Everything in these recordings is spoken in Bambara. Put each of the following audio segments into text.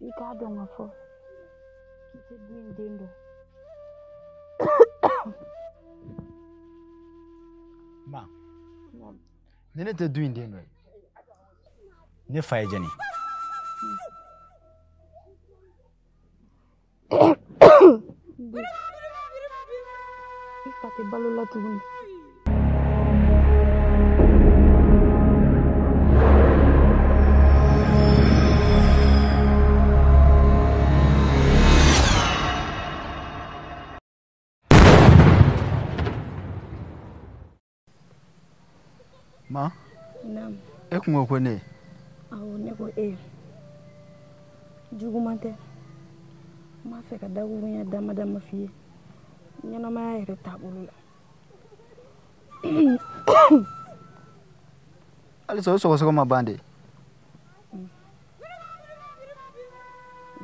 I k'a dɔn k'a fɔ k'i tɛ du in den dɔn. Ma, ni ne tɛ du in den dɔ ye, ne fa ye jɔn ye? I fa tɛ balo la tuguni. Ma? Naam. E kun ko ko ne ye? Awɔ, ne ko e ye. Juguman tɛ. N b'a fɛ ka dakurunya dama dama f'i ye ɲɛnamaya yɛrɛ taabolo la. Halisa o sɔgɔsɔgɔ ma ban de.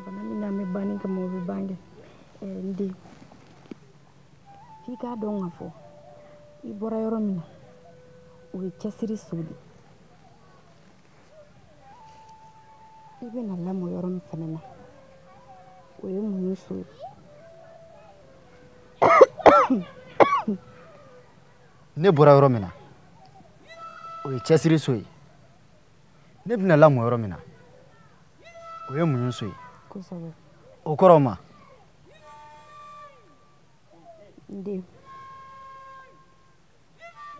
Bana min n'an bɛ banni kama o bɛ ban kɛ. N den, f'i k'a dɔn k'a fɔ i bɔra yɔrɔ min na, o ye cɛsiri so de ye. I bɛna lamɔ yɔrɔ min fana na, o ye muɲu so ye. Ne bɔra yɔrɔ min na, o ye cɛsiri so ye. Ne bɛna lamɔ yɔrɔ min na, o ye muɲu so ye. Kosɛbɛ. O kɔrɔ ma? N den,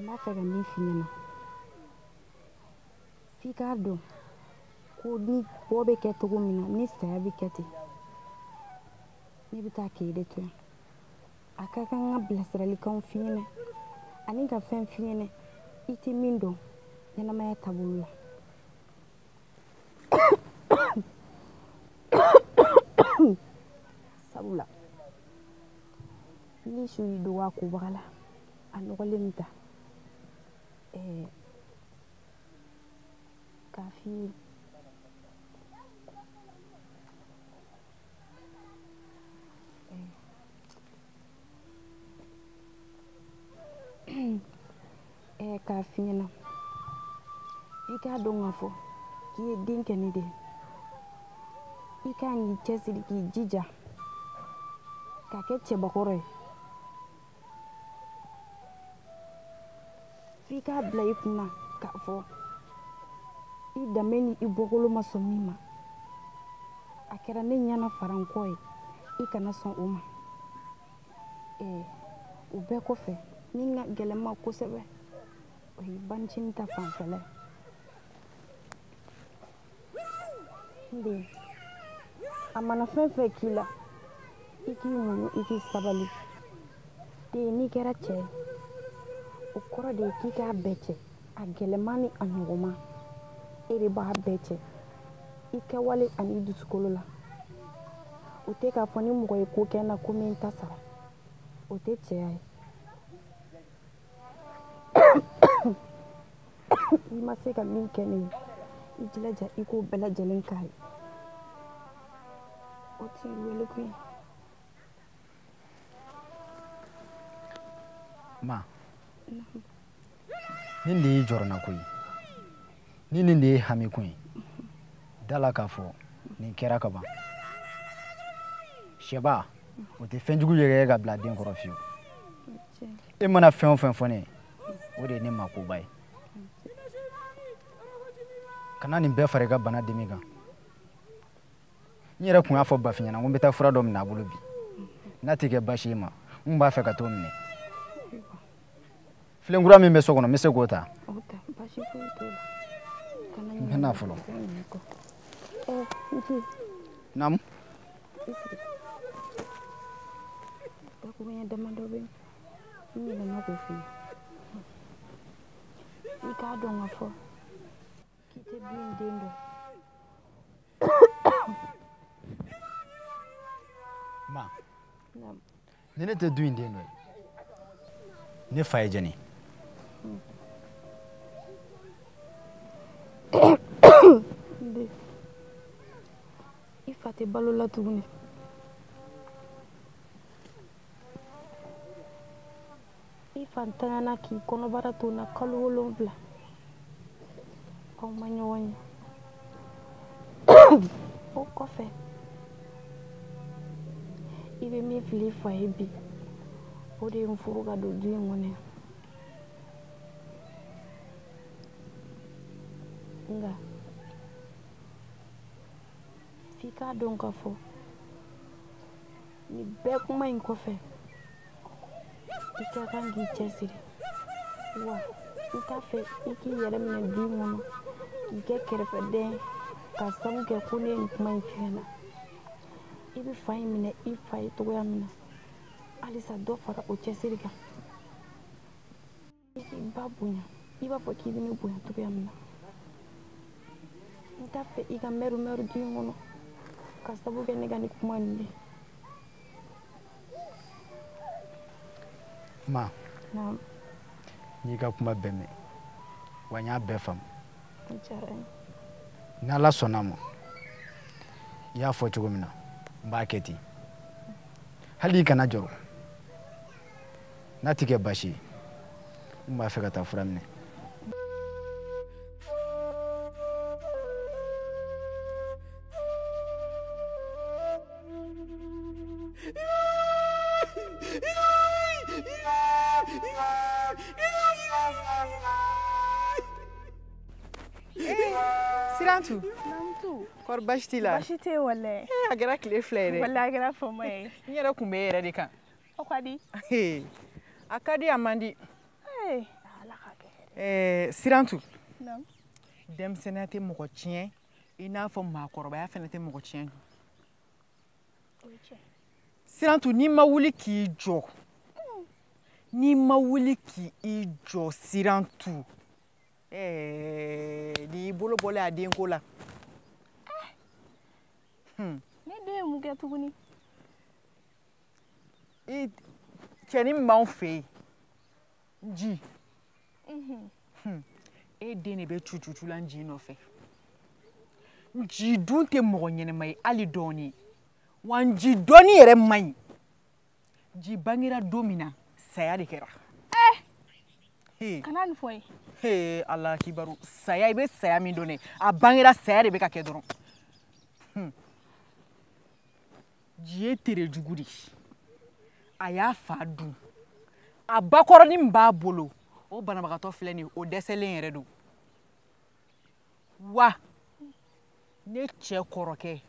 n b'a fɛ ka min f'i ɲɛna, f'i k'a dɔn ko ni bɔ bɛ kɛ cogo min na, ni saya bɛ kɛ ten, ne bɛ taa k'e de to yan. A ka kan n ka bilasiralikanw f'i ɲɛna ani ka fɛn f'i ɲɛna i tɛ min dɔn ɲɛnamaya taabolo la. Sabula ni su y'i dɔgɔ a kobaga la, a nɔgɔlen bɛ taa. K'a f'i ye, k'a f'i ɲɛna, i k'a dɔn k'a fɔ k'i ye den kɛ ne de ye. I kan k'i cɛsiri k'i jija ka kɛ cɛbakɔrɔ ye. F'i k'a bila i kunna k'a fɔ i danbe ni i bɔkolo ma sɔn min ma, a kɛra ne ɲɛna fara n kɔ ye, i kana sɔn o ma. O bɛɛ kɔfɛ, min ka gɛlɛn ma kosɛbɛ, o ye banicinin ta fanfɛla ye. N den, a mana fɛn fɛn k'i la, i k'i muɲu, i k'i sabali. Den, n'i kɛra cɛ ye, o kɔrɔ de ye k'i k'a bɛɛ cɛ, a gɛlɛman ni a nɔgɔman, e de b'a bɛɛ cɛ i kɛwale ani i dusukolo la. O tɛ k'a fɔ ni mɔgɔ ye ko kɛ n na ko n bɛ n ta sara, o tɛ cɛya ye. I ma se ka min kɛ ne ye, i jilaja i k'o bɛɛ lajɛlen k'a ye. O t'i wele kun ye. Ma, nin de y'i jɔrɔnako ye, ni nin de ye hamikun ye, da la k'a fɔ nin kɛra ka ban. Sɛba, o tɛ fɛnjugu yɛrɛ ka bila den kɔrɔ fiyewu. E mana fɛn o fɛn fɔ ne ye, o de ye ne makoba ye. Kana nin bɛɛ fara i ka bana dimi kan. N yɛrɛ kun y'a fɔ Bafin ɲɛna ko n bɛ taa fura dɔ minɛ a bolo bi. N'a tɛ kɛ baasi ye ma, n b'a fɛ ka t'o minɛ. Filenkura min bɛ so kɔnɔ, n bɛ se k'o ta. O ta, baasi foyi t'o la. N bɛ na fɔlɔ. Naamu. Dakuruɲɛ damadɔ bɛ yen, n ɲinɛna k'o f'i ye. I k'a dɔn k'a fɔ k'i tɛ du in den dɔn. Ma, ni ne tɛ du in den dɔ ye, ne fa ye jɔn ye? I fa tɛ balo la tuguni. I fa ntanyana k'i kɔnɔbara to n na kalo 7. Aw ma ɲɔgɔn ye. O kɔfɛ, I bɛ min fili i fa ye bi, o de ye n furu ka don du in kɔnɔ yan. Nka f'i k'a dɔn k'a fɔ nin bɛɛ kuma in kɔfɛ, i ka kan k'i cɛsiri. Wa n t'a fɛ i k'i yɛrɛ minɛ du in kɔnɔ k'i kɛ kɛrɛfɛden ye k'a sabu kɛ ko ne ye nin kuma in f'i ɲɛna. I bɛ fa in minɛ i fa ye cogoya min na, halisa dɔ fara o cɛsiri kan. I k'i ba bonya i b'a fɔ k'i bɛ ne bonya cogoya min na. N t'a fɛ i ka mɛru mɛru du in kɔnɔ k'a sabu kɛ ne ka nin kuma ninnu ye. Ma, Naamu. N y'i ka kuma bɛɛ mɛn, wa n y'a bɛɛ faamu. O diyara n ye. N'Ala sɔnna a ma, i y'a fɔ cogo min na, n b'a kɛ ten. Hali i kana jɔrɔ, n'a ti kɛ baasi ye, n b'a fɛ ka taa fura minɛ. Sirantu. Kɔri baasi t'i la? Baasi tɛ yen walayi. A kɛra tile fila ye dɛ. Walayi a kɛra fama ye. N yɛrɛ kun bɛ e yɛrɛ de kan. O ka di? A ka di, a man di. Ala k'a kɛ hɛrɛ. Sirantu. Naamu. Denmisɛnninya tɛ mɔgɔ tiɲɛ i n'a fɔ maakɔrɔbaya fana tɛ mɔgɔ tiɲɛ. O ye tiɲɛ. Sirantu, n'i ma wuli k'i jɔ, n'i ma wuli k'i jɔ Sirantu, n'i bolo bɔlen a denko la. Ne den ye mun kɛ tuguni? I cɛnin min b'anw fɛ yen, Nji. E den de bɛ cucucu la Nji nɔfɛ. Nji dun tɛ mɔgɔ ɲɛnɛma ye hali dɔɔni. Wa Nji dɔɔni yɛrɛ man ɲi. Nji bangera don min na, saya de kɛra. Kana nin fɔ n ye. Ala kibaru, saya, i bɛ saya min dɔn dɛ, a bangera saya de bɛ ka kɛ dɔrɔn. Nji ye tere jugu de ye. A y'a fa dun. A bakɔrɔnin min b'a bolo, o banabagatɔ filɛ nin ye, o dɛsɛlen yɛrɛ don. Wa ne cɛ kɔrɔkɛ,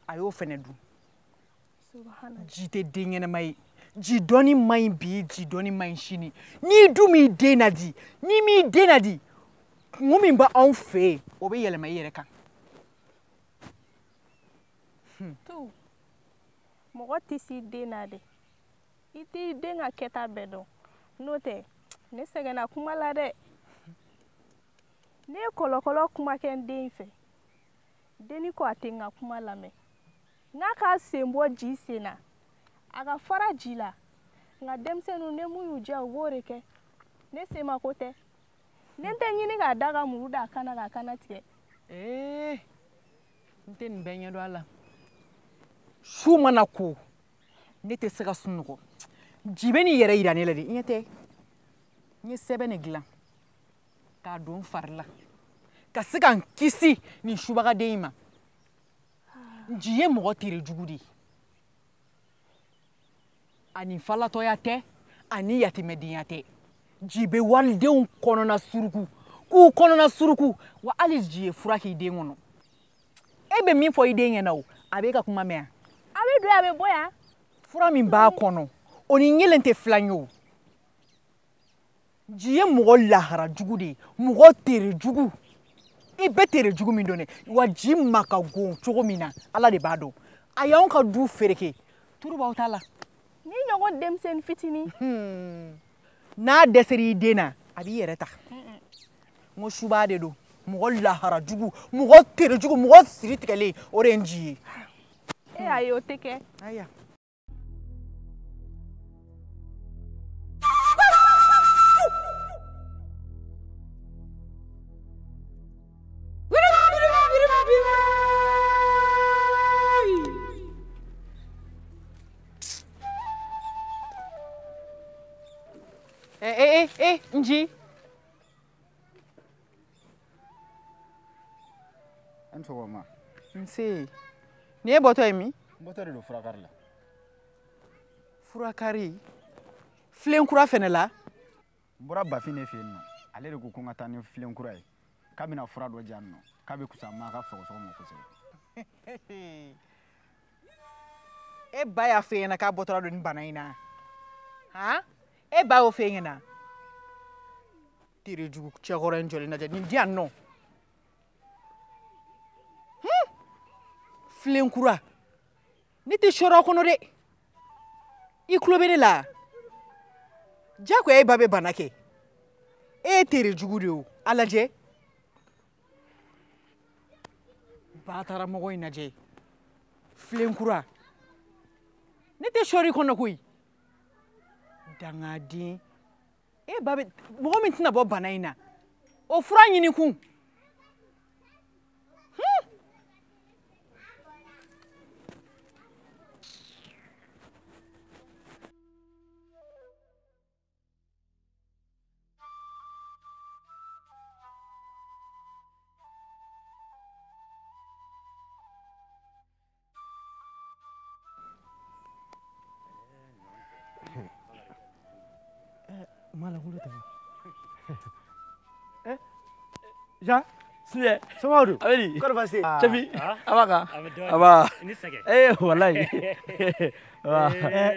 a y'o fɛnɛ dun. Ji tɛ den ɲɛnɛma ye. Ji dɔɔni man ɲi bi, ji dɔɔni man ɲi sini. N'i dun m'i den nadi, n'i m'i den nadi, kungo min bɛ anw fɛ yen, o bɛ yɛlɛma i yɛrɛ kan. Tu, mɔgɔ tɛ s'i den na dɛ. I t'i den ka kɛta bɛɛ dɔn. N'o tɛ, ne sɛgɛnna kuma la dɛ. Ne ye kɔlɔkɔlɔ kuma kɛ n den fɛ. Denni ko a tɛ n ka kuma lamɛn. N'a k'a sen bɔ ji sen na, a ka fara ji la. Nka denmisɛnninw, ne mun y'u diya, u b'o de kɛ. Ne se ma ko tɛ. Ne tɛ ɲini k'a da ka muru da a kan na k'a kana tigɛ. N tɛ nin bɛɛ ɲɛdɔn a la. Su mana ko, ne tɛ se ka sunɔgɔ. Ji bɛ n'i yɛrɛ yira ne la de. I ɲɛ tɛ? N ye sɛbɛn de dilan k'a don n fari la ka se ka n kisi nin subagaden in ma. Nji ye mɔgɔ tere jugu de ye. Ani falatɔya tɛ, ani yatimɛdenya tɛ. Ji bɛ walidenw kɔnɔna suruku, k'u kɔnɔna suruku, wa hali ji ye fura k'i den kɔnɔ. E bɛ min fɔ i den ɲɛna o, a b'e ka kuma mɛn yan. A bɛ don yan, a bɛ bɔ yan. Fura min b'a kɔnɔ, o ni ɲelen tɛ filan ye o. Ji ye mɔgɔ lahara jugu de ye, mɔgɔ tere jugu. I bɛ tere jugu min dɔn dɛ, wa ji ma ka gon cogo min na, Ala de b'a dɔn. A y'anw ka du fereke, turu b'aw ta la. Ni ɲɔgɔn denmisɛnnin fitinin. N'a dɛsɛr'i den na, a b'i yɛrɛ ta. N ko suba de don, mɔgɔ lahara jugu, mɔgɔ tere jugu, mɔgɔ siri tigɛlen, o de ye n ji ye. E ayi, o tɛ kɛ. Ayiwa. Nji. An sɔgɔma. Nse. Nin ye bɔtɔ ye min? N bɔtɔ de don furakari la. Furakari filen kura fɛnɛ la. N bɔra Bafin de fɛ yen nɔ, ale de ko ko n ka taa ni filen kura ye, k'a bɛna fura dɔ di yan nɔ, k'a bɛ kusa ma ka sɔgɔsɔgɔ ma kosɛbɛ. E ba y'a f'e ɲɛna k'a bɔtɔla don nin bana in na, han? E ba y'o f'e ɲɛna? Terejugu cɛkɔrɔ in jɔlen lajɛ nin di yan nɔ. Filen kura, ne tɛ sɔrɔ a kɔnɔ dɛ. I tulo bɛ ne la? Diyagoya e ba bɛ bana kɛ. E ye terejugu de ye o, a lajɛ. Ba taara mɔgɔ in lajɛ. Filen kura. Ne tɛ sɔrɔ i kɔnɔ koyi. Dangaden. E ba bɛ mɔgɔ min tɛna bɔ bana in na, o fura ɲini kun. Jean, Sunjɛ, somɔgɔw dun? A bɛ di? Kɔri baasi tɛ yen? Cɛfi, a b'a kan? A b'a. Ee walayi.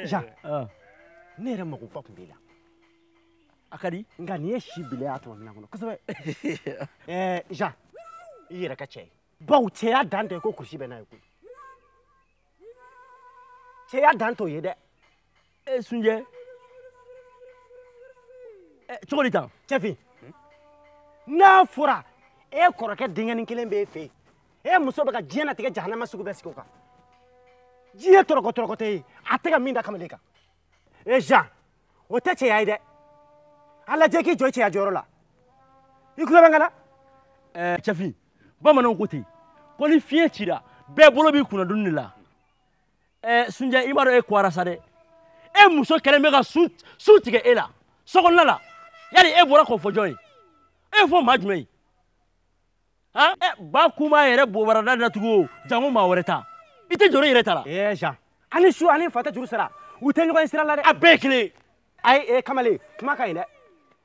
Jean, ne yɛrɛ magoba tun b'e la. A ka di? Nka nin ye si bilen a tuma minɛn kɔnɔ kosɛbɛ. Jean, i yɛrɛ ka cɛ ye. Bawo cɛya dan tɛ ko kurusi bɛ n'a ye koyi. Cɛya dan t'o ye dɛ. Sunjɛ, cogo di tan? Cɛfin, n'a fɔra e kɔrɔkɛ denkɛnin kelen b'e fɛ yen, e muso bɛ ka diɲɛnatigɛ jahanama sugu bɛɛ sigi o kan, diɲɛ tɔrɔkɔ tɔrɔkɔ tɛ ye, a tɛ ka min da kamalen kan. E Jean, o tɛ cɛya ye dɛ. A lajɛ k'i jɔ i cɛya jɔyɔrɔ la. I tulo bɛ n kan na? Cɛfin, bamananw ko ten ko ni fiɲɛ cira bɛɛ bolo b'i kunna dumuni de la. Sunjɛ, i b'a dɔn e kɔra sa dɛ. E muso kɛlen bɛ ka sun tigɛ e la sokɔnɔna la. Yali e bɔra k'o fɔ jɔn ye? E fɔ maa jumɛn ye? Han, ba kun b'a yɛrɛ bobarada datugu o, janko maa wɛrɛ ta. I tɛ jɔrɔ i yɛrɛ ta la. Jean, ani su ani fa tɛ juru sara, u tɛ ɲɔgɔn ye sira la dɛ. A bɛɛ ye kelen ye. Ayi, kamalen, kuma ka ɲi dɛ.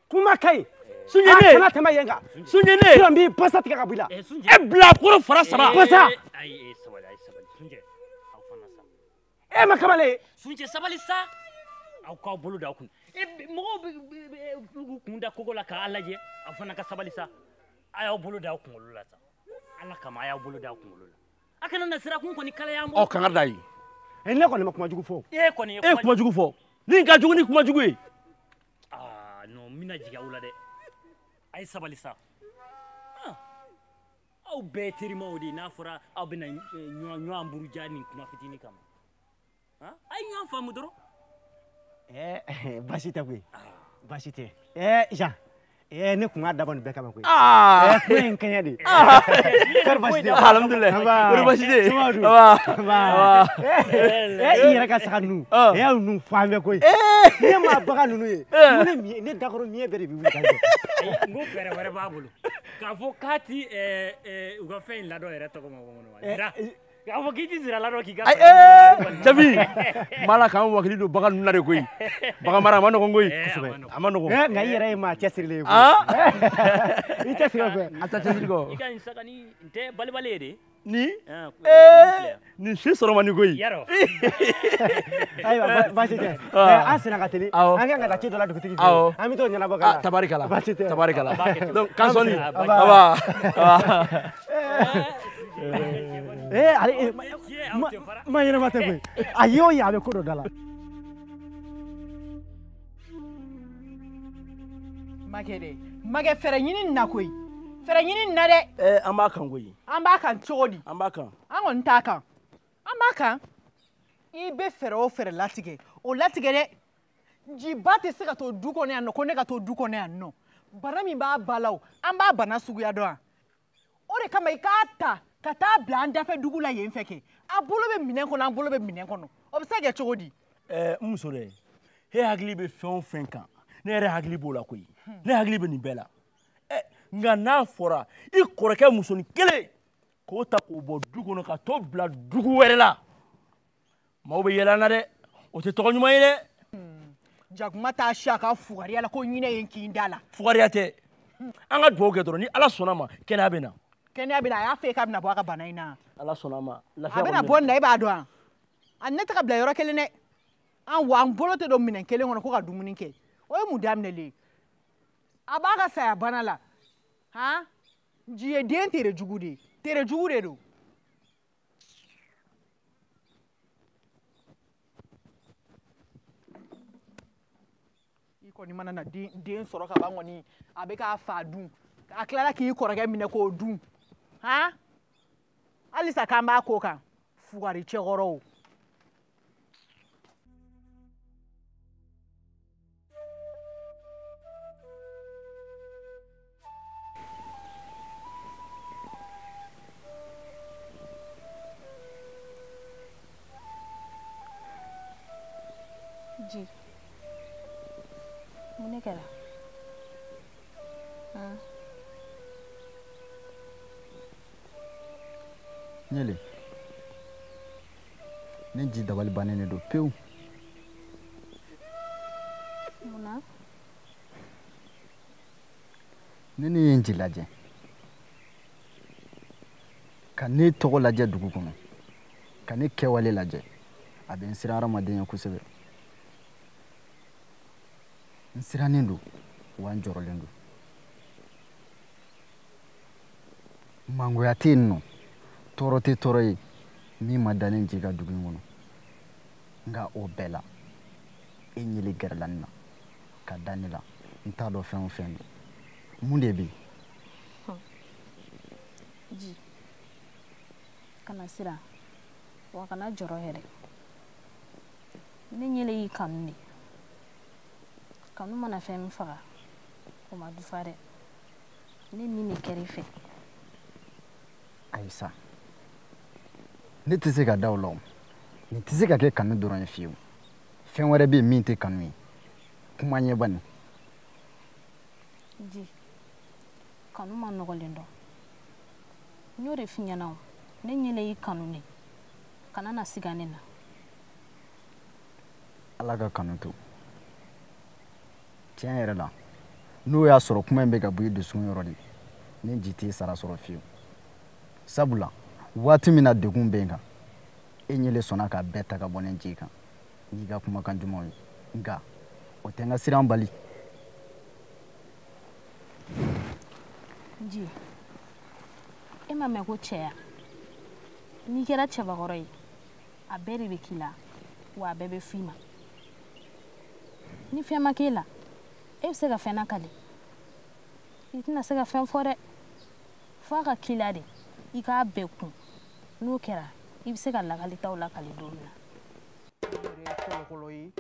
Kuma ka ɲi. Sunjɛ ne. Kana tɛmɛ yen kan. Sunjɛ ne. Sinon n b'i basa tigɛ ka bɔ i la. E bila koro fara saba. Basa. Ayi, sabali, ayi sabali. Sunjɛ, aw fana sa. E ma kamalen ye. Sunjɛ, sabali sa. Aw k'aw bolo da aw kun. Mɔgɔw bɛ k'u kun da kogo la k'a lajɛ, aw fana ka sabali sa. A y'aw bolo da aw kunkolo la sa. Ala kama, a y'aw bolo da aw kunkolo la. A kana na sira kun kɔni kalaya an bolo. Ɔ, kangari da ye. Ne kɔni ma kuma jugu fɔ. E kɔni ye e kuma jugu fɔ. Ni ka jugu ni kuma jugu ye. Aa non, n bɛna jigin aw la dɛ. A ye sabali sa. Aw bɛɛ ye terimaw de ye, n'a fɔra aw bɛna ɲɔgɔn buruja nin kuma fitinin kama. A ye ɲɔgɔn faamu dɔrɔn. Baasi tɛ koyi, baasi tɛ. Jean, ne kun y'a dabɔ nin bɛɛ kama koyi. Ko in kɛɲɛ de. Kɔri baasi tɛ? Alhamdulilayi. Kɔri baasi tɛ? Nba. I yɛrɛ ka saga ninnu, e y'aw ninnu fɔ an bɛ koyi. Ne ma bagan ninnu ye, ne dakɔrɔ miɲɛ bɛɛ de bɛ wuli ka jɔ. N ko fɛɛrɛ wɛrɛ b'a bolo. K'a fɔ k'a ti u ka fɛn in ladɔn yɛrɛ tɔgɔ ma kɔnɔ wa. K'a fɔ k'i ti sira ladɔn k'i ka. Jabi, n b'a la k'an wakili don bagan ninnu na de koyi. Bagan mara a ma nɔgɔn koyi. Kosɛbɛ, a ma nɔgɔn. Nka i yɛrɛ ye maa cɛsirilen ye koyi. I cɛsiri fɛ. A ta cɛsiri kɔ. I ka nin saga ni n tɛ balibali ye de. Ni? Nin si sɔrɔ man di koyi. Yarɔ. Ayiwa, baasi tɛ. An senna ka teli. An kan ka taa ci dɔ la dugutigi fɛ yen. An bɛ t'o ɲɛnabɔ ka na. Tabarikala. Baasi tɛ. Tabarikala. Donc k'an sɔnni. Aba. Ale ma ɲɛnama tɛ koyi. A ye o ye a bɛ ko dɔ da la. Makɛ dɛ, makɛ fɛɛrɛ ɲini nin na koyi. Fɛɛrɛ ɲini nin na dɛ. An b'a kan koyi. An b'a kan cogo di? An b'a kan. An kɔni t'a kan. An b'a kan. I bɛ fɛɛrɛ o fɛɛrɛ latigɛ, o latigɛ dɛ. Njiba tɛ se ka to du kɔnɔ yan nɔ, ko ne ka to du kɔnɔ yan nɔ. Bana min b'a ba la o, an b'a bana suguya dɔn wa? O de kama i k'a ta ka taa bila an dafɛ dugu la yen fɛ kɛ. A bolo bɛ minɛn kɔnɔ, an bolo bɛ minɛn kɔnɔ. O bɛ se ka kɛ cogo di? N muso dɛ, e hakili bɛ fɛn o fɛn kan, ne yɛrɛ hakili b'o la koyi. Ne hakili bɛ nin bɛɛ la. Nka n'a fɔra i kɔrɔkɛ musonin kelen k'o ta k'o bɔ du kɔnɔ ka t'o bila dugu wɛrɛ la, maaw bɛ yɛlɛ an na dɛ. O tɛ tɔgɔ ɲuman ye dɛ. Jakuma t'a si a ka fugariya la ko ɲinɛ ye n kin da la. Fugariya tɛ. An ka dugawu kɛ dɔrɔn ni Ala sɔnna ma kɛnɛya bɛ na. Kɛnɛya bɛ na, a y'a fɔ e k'a bɛna bɔ a ka bana in na. Ala sɔnna ma. A bɛna bɔ nin na, e b'a dɔn wa? A ne tɛ ka bila yɔrɔ kelen dɛ. An wa an bolo tɛ don minɛn kelen kɔnɔ ko ka dumuni kɛ. O ye mun daminɛlen ye? A b'a ka saya bana la. Han? Nji ye den tere jugu de ye. Tere jugu de don. I kɔni mana na den sɔrɔ ka ban kɔni, a bɛ k'a fa dun. A tilala k'i kɔrɔkɛ minɛ k'o dun. Han? Halisa k'an b'a ko kan. Fugari cɛkɔrɔw. Ji, mun de kɛra? Ɲele, ne ji dabali bannen de don pewu. Mun na? Ne ne ye n ji lajɛ, ka ne tɔgɔ lajɛ dugu kɔnɔ, ka ne kɛwale lajɛ, a bɛ n siran hadamaden ye kosɛbɛ. N sirannen don wa n jɔrɔlen don. Mangoya tɛ yen nɔ, tɔɔrɔ tɛ tɔɔrɔ ye min ma da ne ji ka dugu in kɔnɔ. Nka o bɛɛ la, e ɲele gɛrɛla ne na ka da ne la, n t'a dɔn fɛn o fɛn don. Mun de bɛ yen? Ji, kana siran wa kana jɔrɔ yɛrɛ. Ne ɲele y'i kanu de. Kanu mana fɛn min faga, o ma dufa dɛ. Ne ni de kɛra i fɛ. Ayi sa, ne tɛ se ka da o la o. Nin tɛ se ka kɛ kanu dɔrɔn ye fiyewu. Fɛn wɛrɛ bɛ yen min tɛ kanu ye. Kuma ɲɛba nin. Ji, kanu ma nɔgɔlen dɔn. N y'o de f'i ɲɛna o. Ne ɲɛnɛ y'i kanu de. Kana na siga ne na. Ala ka kanu to. Tiɲɛ yɛrɛ la, n'o y'a sɔrɔ kuma in bɛ ka bɔ i dusukun yɔrɔ de, ne ji t'i sara sɔrɔ fiyewu. Sabula waati min na degun bɛ n kan, e ɲɛle sɔnna k'a bɛɛ ta ka bɔ ne ji kan n'i ka kumakan dumanw ye. Nka o tɛ n ka siran bali. Ji, e ma mɛn ko cɛya. N'i kɛra cɛbakɔrɔ ye, a bɛɛ de bɛ k'i la, wa a bɛɛ bɛ f'i ma. Ni fɛn ma k'e la, e bɛ se ka fɛn lakale. I tɛna se ka fɛn fɔ dɛ. F'a ka k'i la de, i k'a bɛɛ kun. N'o kɛra, i bɛ se ka lakalitaw lakale don min na. Kɔlɔkɔlɔ ye.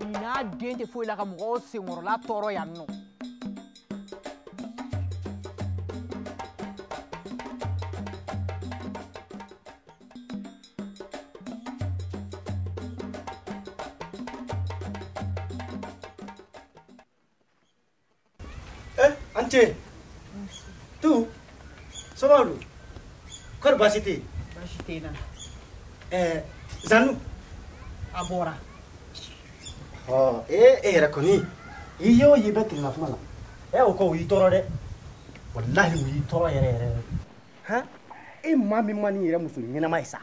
Nin n'a den tɛ foyi la ka mɔgɔw senkɔrɔla tɔɔrɔ yan nɔ. Ante, tu, ça va lu? Kɔri baasi tɛ yen? Baasi tɛ n na. Zanu? A bɔra. Ɔ e yɛrɛ kɔni, i ye o ye i bɛ tilenna kuma la. O kɔ o y'i tɔɔrɔ dɛ. Walahi o y'i tɔɔrɔ yɛrɛ yɛrɛ. Han? E maa min ma n'i yɛrɛ muso ɲɛnama ye sa.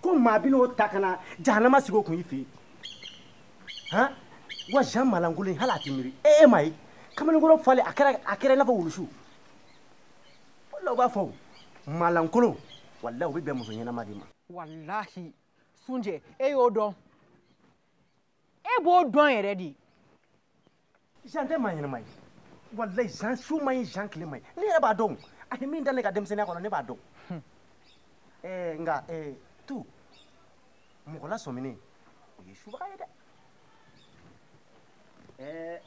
Ko maa bɛ n'o ta ka na jahanama sigi o kun i fɛ yen. Han? Wa Jean malankolon hali a tɛ miiri. E ma ye? Kamalenkɔrɔ falen a kɛra i n'a fɔ wulusu. Walahi u b'a fɔ malankolon, walahi u bɛ bɛn muso ɲɛnama de ma. Walahi Sunjɛ, e y'o dɔn. E b'o dɔn yɛrɛ de. Jean tɛ maa ɲɛnama ye. Walahi Jean su man ɲi, Jean tile man ɲi. Ne yɛrɛ b'a dɔn. A ye min da ne ka denmisɛnninya kɔnɔ, ne b'a dɔn. Nka tu, mɔgɔ lasɔminen, o ye subaga ye dɛ.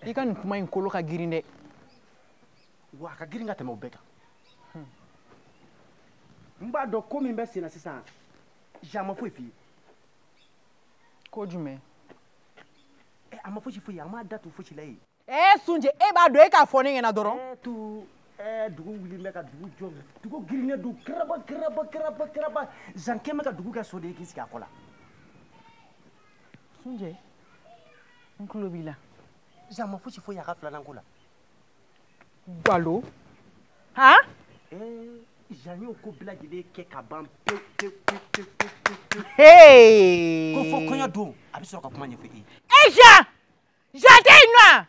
I ka nin kuma in kolo ka girin dɛ. Wa a ka girin ka tɛmɛ o bɛɛ kan. N b'a dɔn ko min bɛ sen na sisan, Jean ma foyi f'i ye. Ko jumɛn? A ma fosi f'i ye, a m'a da tu fosi la ye. Sunjɛ, e b'a dɔn e k'a fɔ ne ɲɛna dɔrɔn. Tu, dugu wulilen bɛ ka dugu jɔ, dugu girinnen don karaba karaba karaba karaba. Jean kɛ bɛ ka dugu kɛ so de ye k'i sigi a kɔ la. Sunjɛ, n tulo b'i la. Jean ma fosi foyi a ka filanan ko la. Galo. Han? Jean y'o ko bɛɛ lajɛlen kɛ ka ban pewu pewu pewu pewu pewu. Hey! Ko fo kɔɲɔ don a bɛ sɔrɔ ka kuma ɲɛfɔ e ye. E Jean! Jean tɛ yen nɔ wa?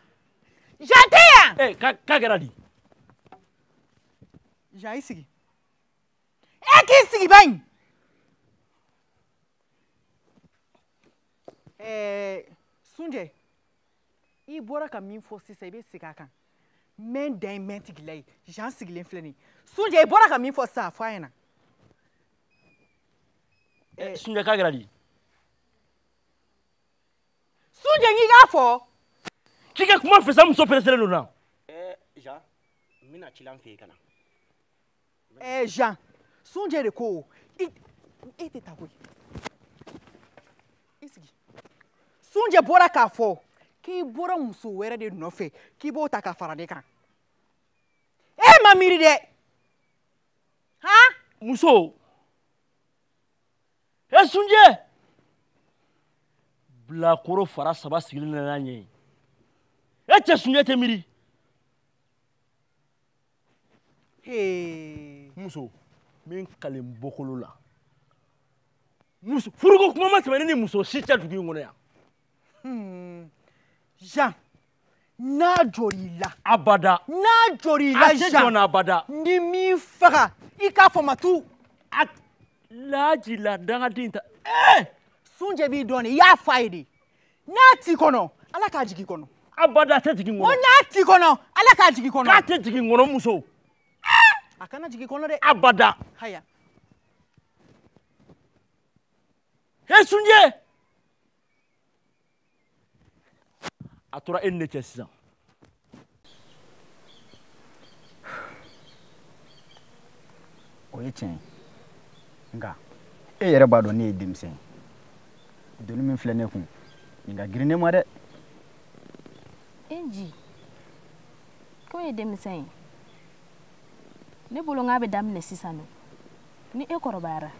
Jean tɛ yan? Ee k'a kɛra di? Jean i sigi. E k'i sigi ban. Sunjɛ, i bɔra ka min fɔ sisan i bɛ segin a kan. Mɛn dan ye mɛn tigila ye. Jean sigilen filɛ nin ye. Sunjɛ i bɔra ka min fɔ sisan a fɔ a ɲɛna. Sunjɛ k'a kɛra di? Sunjɛ n k'i k'a fɔ. K'i ka kuma fɛ sa muso pɛrɛsɛlen don na. Jean, n bɛna ci la n fɛ yen ka na. Jean, Sunjɛ de ko e tɛ taa koyi. I sigi. Sunjɛ bɔra k'a fɔ k'i bɔra muso wɛrɛ de nɔfɛ k'i b'o ta ka fara ne kan. E ma miiri dɛ. Han? Muso. E Sunjɛ. Bilakoro fara saba sigilen nana ɲɛ ye. E cɛ Sunjɛ tɛ miiri. Muso, n bɛ n kale n bɔkolo la. Muso, furuko kuma ma tɛmɛ ne ni muso si cɛ dugu in kɔnɔ yan. Jean, n'a jɔr'i la. Abada. N'a jɔr'i la Jean. A tɛ jɔ n na abada. Ni m'i faga, i k'a fɔ ma tu. A laji la dangaden ta. Sunjɛ b'i dɔn de, i y'a f'a ye de. N'a t'i kɔnɔ, Ala k'a jigin i kɔnɔ. Abada a tɛ jigin n kɔnɔ. Ko n'a t'i kɔnɔ, Ala k'a jigin i kɔnɔ. K'a tɛ jigin n kɔnɔ muso. A kana jigin i kɔnɔ dɛ. Abada. Haya. He Sunjɛ. A tora e ni ne cɛ sisan. O ye tiɲɛ ye. Nka e yɛrɛ b'a dɔn ne ye denmisɛn ye. Doni min filɛ ne kun, nin ka girin ne ma dɛ. E Nji, k'o ye denmisɛn ye. Ne bolo n k'a bɛ daminɛ sisan nɔ. Ni e kɔrɔbayara,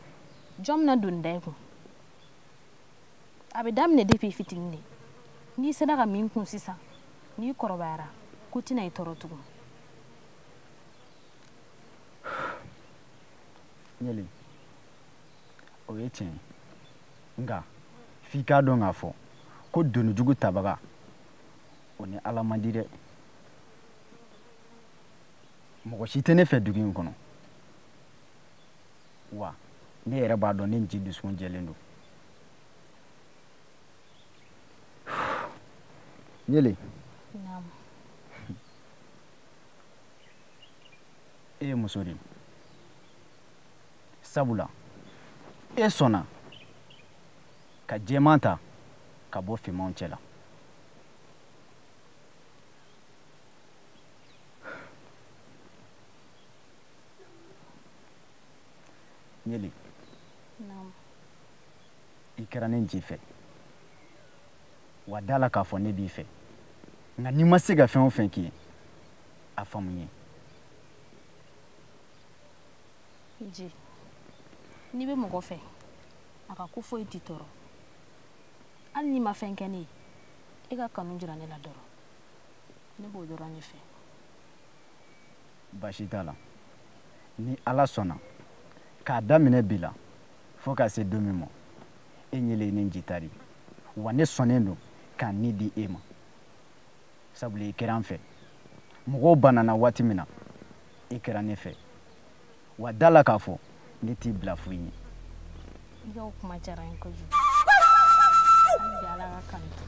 jɔn bɛna doni da e kun? A bɛ daminɛ depuis fitinin de. N'i sera ka min kun sisan, n'i kɔrɔbayara, ko tɛna i tɔɔrɔ tugun. Ɲɛli, o ye tiɲɛ ye. Nka f'i k'a dɔn k'a fɔ ko donijugu tabaga, o ni Ala man di dɛ. Mɔgɔ si tɛ ne fɛ dugu in kɔnɔ. Wa ne yɛrɛ b'a dɔn ne Nji dusukun jɛlen don. Ɲele. Naamu. E ye muso de ye. Sabula e sɔnna ka jɛman ta ka bɔ finmanw cɛ la. Ɲele. Naamu. I kɛra ne Nji fɛ. Wa da la k'a fɔ ne b'i fɛ. Nka n'i ma se ka fɛn o fɛn k'i ye, a faamu n ye. Nji, n'i bɛ mɔgɔ fɛ, a ka ko foyi t'i tɔɔrɔ. Hali n'i ma fɛn kɛ ne ye, e ka kanu jira ne la dɔrɔn. Ne b'o dɔrɔn de fɛ. Baasi t'a la. Ni Ala sɔnna, k'a daminɛ bi la fo ka se don min ma, e ɲɛlen ye ne Nji ta de ye. Wa ne sɔnnen don k'a ni di e ma. Sabula i kɛra n fɛ. Mɔgɔw banana waati min na, e kɛra ne fɛ. Wa da la k'a fɔ ne t'i bila foyi ɲɛ. I ka o kuma diyara n ye kojugu. Hali bi Ala ka kanu to.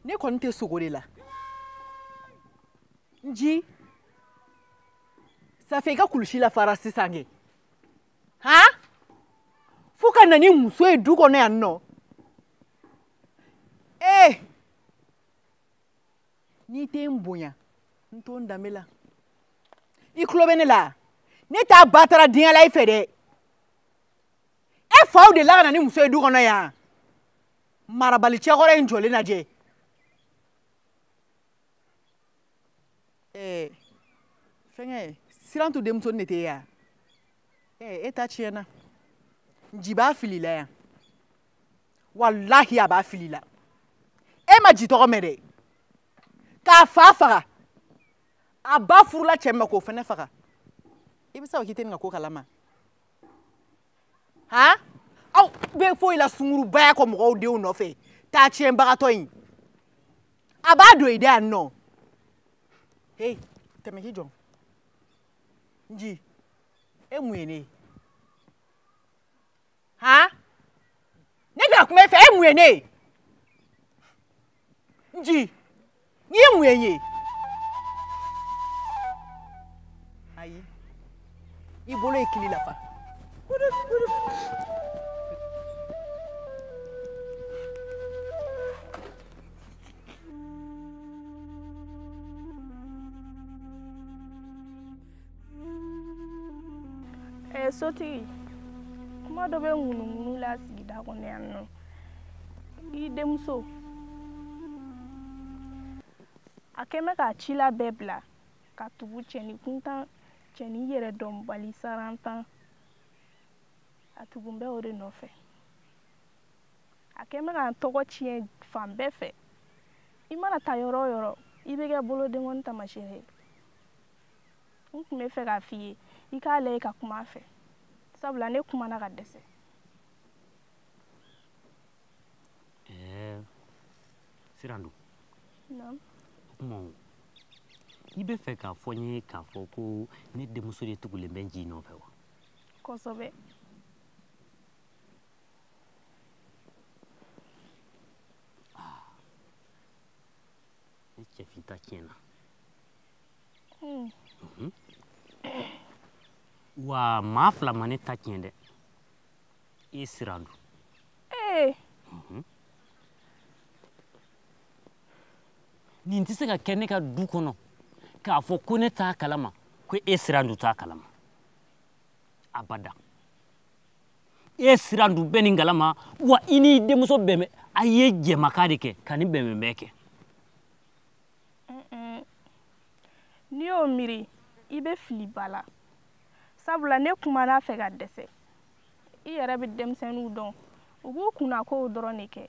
Ne kɔni tɛ sogo de la. Nji, Ça fait i ka kulusi lafara sisan kɛ han fo ka na ni muso ye du kɔnɔ yan nɔ ee n'i tɛ n bonya n to n danbe la i tulo bɛ ne la ne t'a ba taara diɲɛ la i fɛ dɛ e faw de la ka na ni muso ye du kɔnɔ yan marabali cɛkɔrɔ in jɔlen lajɛ ɛɛ fɛnkɛ Sirantu denmuso ne tɛ yan e ta tiɲɛna nji b'a fili la yan walahi a b'a fili la e ma ji tɔgɔ mɛn dɛ k'a fa faga a ba furula cɛ ma k'o fɛnɛ faga i bɛ se k'i tɛ nin ka ko kalama han aw bɛ foyi la sungurubaya kɔ mɔgɔw denw nɔfɛ taa tiɲɛbagatɔ in a b'a don i da yan nɔ hey tɛmɛ k'i jɔ. Nji, e mun ye ne ye? Han? Ne tɛ ka kuma e fɛ, e mun ye ne ye? Nji, n'i ye mun ye n ye? Ayi, i bolo ye kili lafa. Sotigi, kuma dɔ bɛ ŋunuŋunu la sigida kɔnɔ yan nɔ i denmuso a kɛn bɛ k'a cila bɛɛ bila ka tugu cɛni kuntan cɛni yɛrɛ dɔnbali sarantan a tugun bɛ o de nɔfɛ a kɛn bɛ k'an tɔgɔ tiɲɛ fan bɛɛ fɛ i mana taa yɔrɔ o yɔrɔ i bɛ kɛ bolodenkɔni taamasiyɛn ye n tun bɛ fɛ k'a f'i ye i k'a lajɛ ka kuma a fɛ sabula ne kumana ka dɛsɛ. Sirandu. Naamu. O tuma i bɛ fɛ k'a fɔ n ye k'a fɔ ko ne denmuso de tugulen bɛ nji nɔfɛ wa? Kosɛbɛ. Ne cɛfin ta tiɲɛna. Wa maa fila ma ne ta tiɲɛ dɛ e Sirandu. Ee. Nin tɛ se ka kɛ ne ka du kɔnɔ k'a fɔ ko ne t'a kalama ko e Sirandu t'a kalama abada e Sirandu bɛ nin kalama wa i n'i denmuso bɛnbɛn a ye jɛmakan de kɛ ka nin bɛnbɛnbɛn kɛ. N'i y'o miiri i bɛ fili ba la sabula ne kumana a fɛ ka dɛsɛ i yɛrɛ bɛ denmisɛnninw dɔn u b'u kunna kow dɔrɔn de kɛ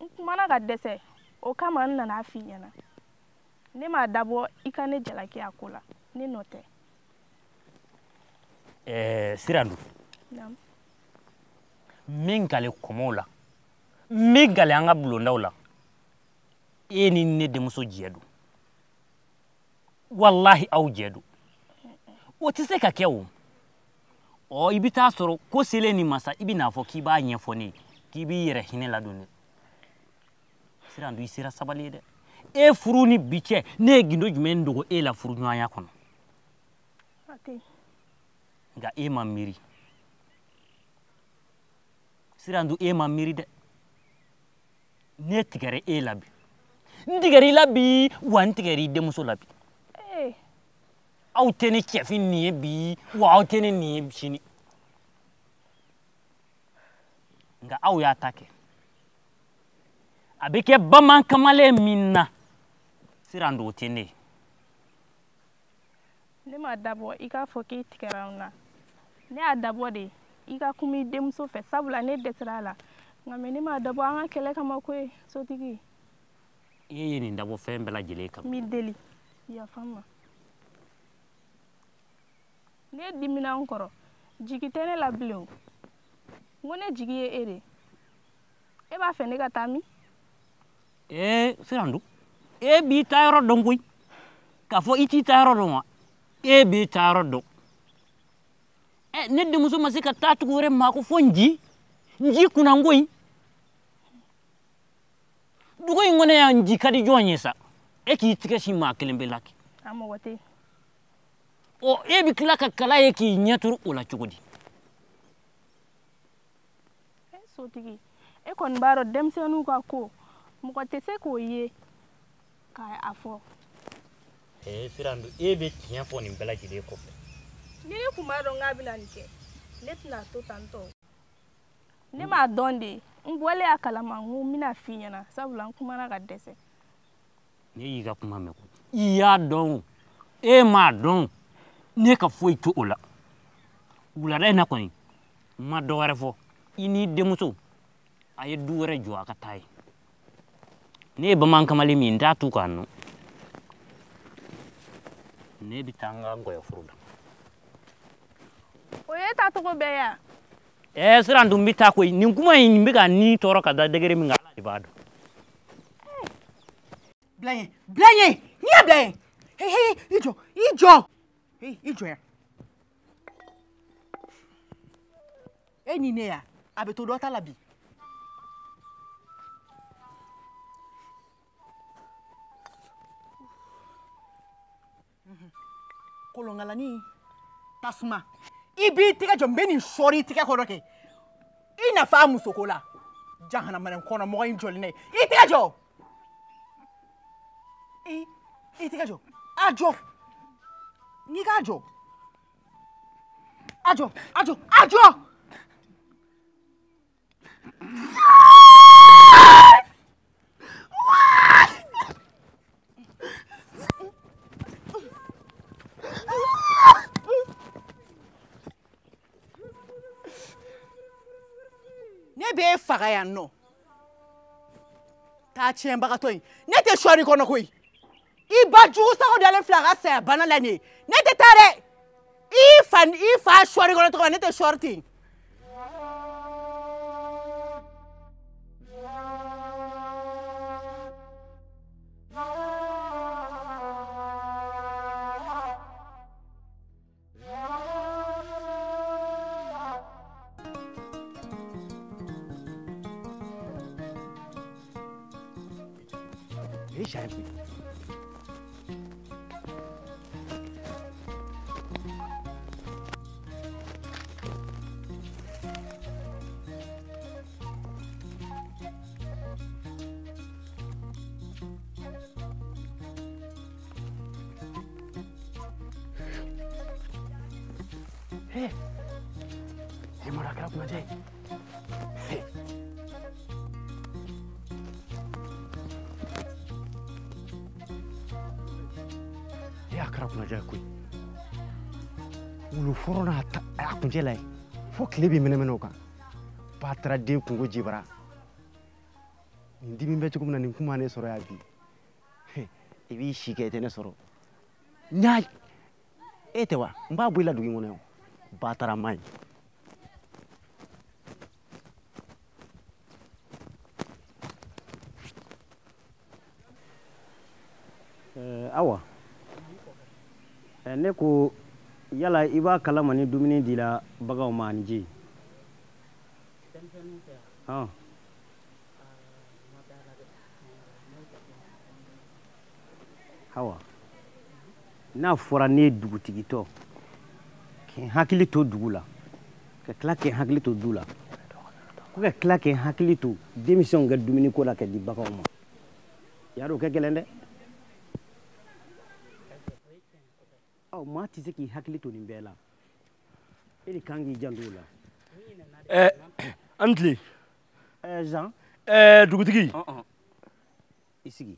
n kumana ka dɛsɛ o kama n nana f'i ɲɛna ne m'a dabɔ i ka ne jalaki a ko la ne nɔ tɛ. Sirandu. Naamu. N bɛ n kale kɔmɔw la n bɛ n kale an ka bulondaw la e ni ne denmuso jɛ don walahi aw jɛ don o tɛ se ka kɛ o ɔ i bɛ taa sɔrɔ ko selen nin ma sa i bɛ n'a fɔ k'i b'a ɲɛfɔ ne ye k'i b'i yɛrɛ hinɛ ladon dɛ Sirandu i sera sabali ye dɛ e furu ni bi cɛ ne ye gindo jumɛn dogo e la furuɲɔgɔnya kɔnɔ nka e ma miiri Sirandu e ma miiri dɛ ne tigɛra e la bi n tigɛra i la bi wa n tigɛra i denmuso la bi. Aw tɛ ne cɛfin nin ye bi wa aw tɛ ne nin ye sini nka aw y'a ta kɛ a bɛ kɛ baman kamalen min na Sirandu o tɛ ne ye. Ne m'a dabɔ i k'a fɔ k'i tigɛra n na ne y'a dabɔ de i ka kuma i denmuso fɛ sabula ne dɛsɛra a la nka mɛ ne m'a dabɔ an ka kɛlɛ kama koyi sotigi. E ye nin dabɔ fɛn bɛɛ lajɛlen kama. N b'i deli yafa n ma. Ne dimina n kɔrɔ jigi tɛ ne la bilen o n ko ne jigi ye e de e b'a fɛ ne ka taa min? Ee Sirandu e b'i taa yɔrɔ dɔn koyi k'a fɔ i t'i taa yɔrɔ dɔn wa e b'i taa yɔrɔ dɔn ɛ ne denmuso ma se ka taa tugu wɛrɛ maa ko fo nji nji kunnango in dugu in kɔnɔ yan nji ka di jɔn ye sa e k'i tigɛ sin maa kelen bɛ la kɛ. A mɔgɔ tɛ. Ɔ e bɛ tila ka kala ye k'i ɲɛ turu o la cogo di? Sotigi, e kɔni b'a dɔn denmisɛnninw ka ko mɔgɔ tɛ se k'o ye k'a fɔ. Ee Sirandu, e bɛ tiɲɛ fɔ nin bɛɛ lajɛlen kɔfɛ. Ni ne tun b'a dɔn k'a bɛna nin kɛ, ne tɛna to tan tɔ. Ne m'a dɔn de, n bɔlen a kalama n ko n bɛna f'i ɲɛna sabula n kumana ka dɛsɛ. Ne y'i ka kuma mɛn koyi. I y'a dɔn o, e m'a dɔn o, ne ka foyi to o la. Wulada in na kɔni, n ma dɔ wɛrɛ fɔ. I n'i denmuso, a ye du wɛrɛ jɔ a ka taa yen. Ne ye bamanan kamalen min ye, n t'a tu k'a nɔ. Ne bɛ taa n ka ngɔyɔforo la. O ye taacogo bɛɛ ye wa? Ɛɛ Sirandu, n bɛ taa koyi. Nin kuma in bɛ ka ni tɔɔrɔ ka da degré min kan, Ala de b'a dɔn. Bila yen, bila yen, n'i y'a bila yen. Hey, hey, i jɔ, i jɔ. Hey, i jɔ yan. E ni ne ya, a bɛ to dɔ ta la bi. Kolonkalani, tasuma. I b'i tɛgɛ jɔ, n bɛ nin sɔɔri i tɛgɛ kɔrɔ kɛ. I nafa musoko la. Jahanama kɔnɔ mɔgɔ in jɔlen ye. I tɛgɛ jɔ. I tɛgɛ jɔ. A jɔ. N'i k'a jɔ. A jɔ, a jɔ, a jɔ. Ne b'e faga yan nɔ. Taa tiɲɛbagatɔ in. Ne tɛ sɔɔri kɔnɔ koyi. I ba jugu sago dalen filɛ a ka saya bana la nin ye. Ne tɛ taa dɛ. I fa sɔɔri kɔnɔ tɔgɔ ne tɛ sɔɔri ten. Fo tile bɛ mɛnɛmɛnɛ o kan. Ba taara den kungo jibara. Nin dimi bɛ cogo min na nin kuma ne sɔrɔ yan bi. I b'i si kɛ i tɛ ne sɔrɔ. Ɲa e tɛ wa? N b'a bɔ i la dugu in kɔnɔ yan. Ba taara ma ye. Awa, ne ko yala i b'a kalama ni dumuni dila baganw ma ani ji? Hawa, n'a fɔra ne ye dugutigitɔ k'i hakili to dugu la, ka tila k'i hakili to du la, ko ka tila k'i hakili to denmisɛnw ka dumuniko la ka di baganw ma, yarɔ o ka gɛlɛn dɛ. Ɔ maa tɛ se k'i hakili to nin bɛɛ la, e de kan k'i janto o la. An tile. Jean. Dugutigi. I sigi.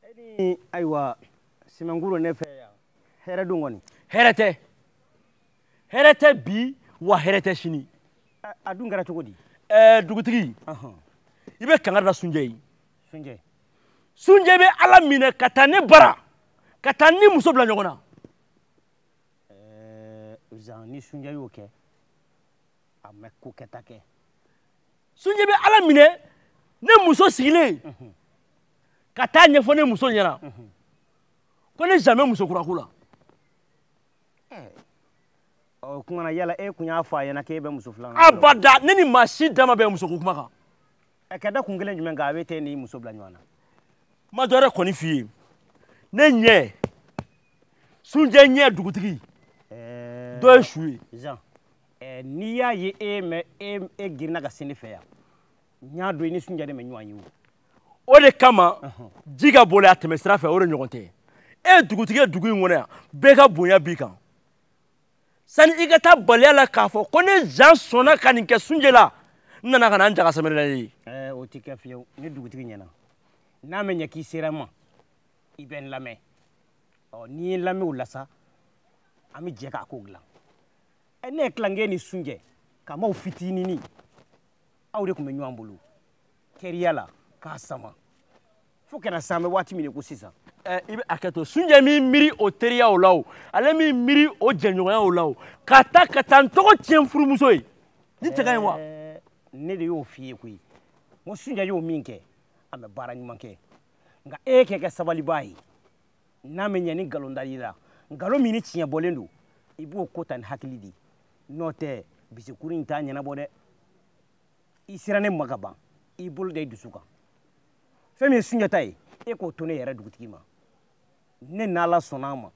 E ni ayiwa sɛmɛnkuru ne fɛ yan, hɛrɛ don kɔni. Hɛrɛ tɛ. Hɛrɛ tɛ bi wa hɛrɛ tɛ sini. A dun kɛra cogo di? Dugutigi. I bɛ kangari da Sunjɛ ye. Sunjɛ. Sunjɛ bɛ Ala minɛ ka taa ne bara, ka taa ni muso bila ɲɔgɔn na. Zan, ni Sunjɛ y'o kɛ, a ma ko kɛta kɛ. Sunjɛ bɛ Ala minɛ ne muso sigilen ka taa ɲɛfɔ ne muso ɲɛna ko ne jamais muso kura ko la. Ɔ kuma na yala e kun y'a fɔ a ɲɛna k'e bɛ muso filanan? Abada, ne ni maa si da ma bɛn musoko kuma kan. Ka da kun kelen jumɛn kan a bɛ t'e ni muso bila ɲɔgɔn na? Ma dɔ wɛrɛ kɔni f'i ye. Ne ɲɛ Sunjɛ ɲɛ dugutigi. Dɔ ye su ye. Jean, n'i y'a ye e mɛ e girinna ka se ne fɛ yan, n y'a dɔn i ni Sunjɛ de bɛ ɲɔgɔn ye o. O de kama ji ka boli a tɛmɛ sira fɛ, o de ɲɔgɔn tɛ. E dugutigi ye dugu in kɔnɔ yan, bɛɛ ka bonya b'i kan. Sani i ka taa baliya la k'a fɔ ko ne Jean sɔnna ka nin kɛ Sunjɛ la, n nana ka na n jaga sɛmɛrɛ ye. O tɛ kɛ fiyewu, ne dugutigi ɲɛna. N'a ma ɲɛ k'i sera n ma, i bɛ n lamɛn. Ɔ n'i ye n lamɛn o la sa, an bɛ jɛ k'a ko dilan. Ne ye tilankɛ ni Sunjɛ, kamaw fitininin, aw de tun bɛ ɲɔgɔn bolo teriya la k'a sama fo ka na s'an bɛ waati min ko sisan. I bɛ hakɛ to, Sunjɛ min miiri o teriyaw la o, ale min miiri o jɛɲɔgɔnyaw la o, ka taa n tɔgɔ tiɲɛ furumuso ye, ni cɛ ka ɲi wa? Ne de y'o f'i ye koyi, n ko Sunjɛ y'o min kɛ, a bɛ baara ɲuman kɛ, nka e kɛ kɛ sabalibaa ye, n'a ma ɲɛ ni nkalon dar'i la, nkalon min ni tiɲɛ bɔlen don, i b'o ko ta ni hakili de ye, n'o tɛ bisikuru in t'a ɲɛnabɔ dɛ. I sera ne ma ka ban, i bolo da i dusu kan. Fɛn min ye Sunjɛ ta ye, e k'o to ne yɛrɛ dugutigi ma. Ne n'Ala sɔnna a ma,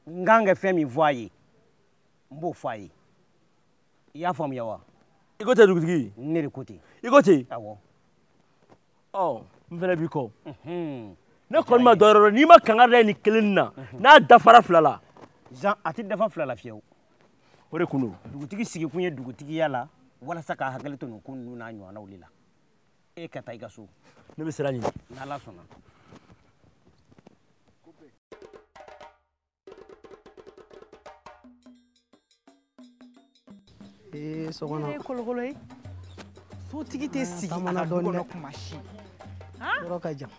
n kan ka fɛn min fɔ a ye, n b'o fɔ a ye. I y'a faamuya wa? I ko ten dugutigi? Ne de ko ten. I ko ten? Awɔ. Ɔ n fana b'i kɔ. Ne kɔni ma dɔ wɛrɛ dɔn, n'i ma kangari da nin kelen na, n'a dafara fila la. Jean, a tɛ dafa fila la fiyewu. O de kun don. Dugutigi sigikun ye dugutigiya la walasa k'a hakili to nin ko ninnu n'a ɲɔgɔnnaw de la. E ka taa i ka so. Ne bɛ sira ɲini. N'Ala sɔnna. So kɔnɔ. Ne ye kolokolo ye. Sotigi tɛ sigi a ka du kɔnɔ kuma si. Yɔrɔ ka jan.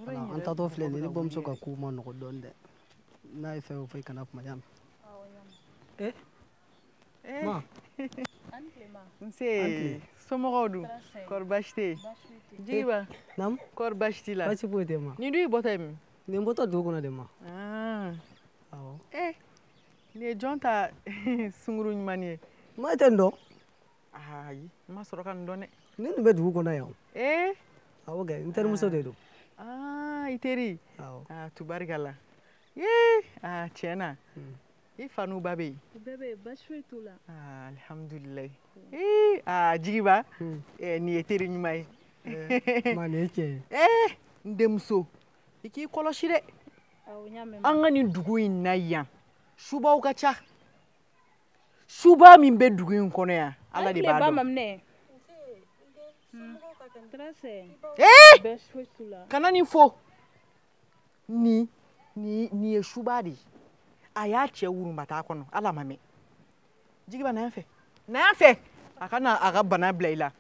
An taatɔ filɛ nin ye, ne bamuso ka kow ma nɔgɔ dɔɔni dɛ. N'a ye fɛn o fɔ i kana kuma y'a mɛn. Ma. Nse, somɔgɔw dun? Kɔri baasi tɛ yen? Jigiba. Naamu. Kɔri baasi t'i la? Baasi foyi tɛ ma. Nin dun y'i bɔtɔ ye min? Nin bɔtɔ dugu kɔnɔ de ma. Awɔ. Nin ye jɔn ta sunguru ɲuman ye? Ma e tɛ nin dɔn? Ayi, n ma sɔrɔ ka nin dɔn dɛ. Nin dun bɛ dugu kɔnɔ yan o. Awɔ kɛ, n terimuso de don. I teri? Awɔ. Tubarikala. Tiɲɛ na. I fa n'u ba bɛ yen? U bɛɛ bɛ yen, baasi foyi t'u la. Alihamudulilayi. Jigiba, nin ye teri ɲuman ye. Ma nin ye tiɲɛ ye. N denmuso, i k'i kɔlɔsi dɛ. Awɔ, n y'a mɛn. An ka nin dugu in na yan, subaw ka ca. Suba min bɛ dugu in kɔnɔ yan, Ala de b'a dɔn. Ba maminɛ. Kana nin fɔ. Nin ye suba de ye. A y'a cɛ wurunba t'a kɔnɔ, Ala ma mɛn. Jigiba, na yan fɛ. Na yan fɛ. A kana a ka bana bila i la.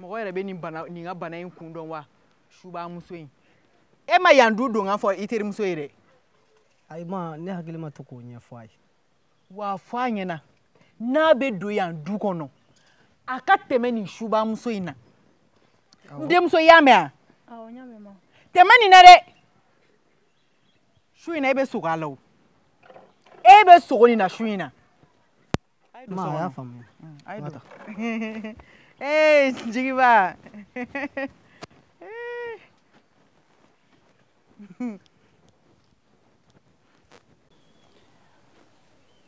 Mɔgɔ yɛrɛ bɛ nin ka bana in kun dɔn wa? Suba muso in. E ma yan du donkan fɔ i terimuso ye dɛ. Ayi ma, ne hakili ma to k'o ɲɛfɔ a ye. Wa fɔ a ɲɛna, n'a bɛ don yan du kɔnɔ, a ka tɛmɛ nin suba muso in na. N denmuso, i y'a mɛn wa? Awɔ, n y'a mɛn ma. Tɛmɛ nin na dɛ. Su in na e bɛ sogo a la o. E bɛ sogo nin na su in na. Ma, a y'a faamuya. A ye don. Jigiba.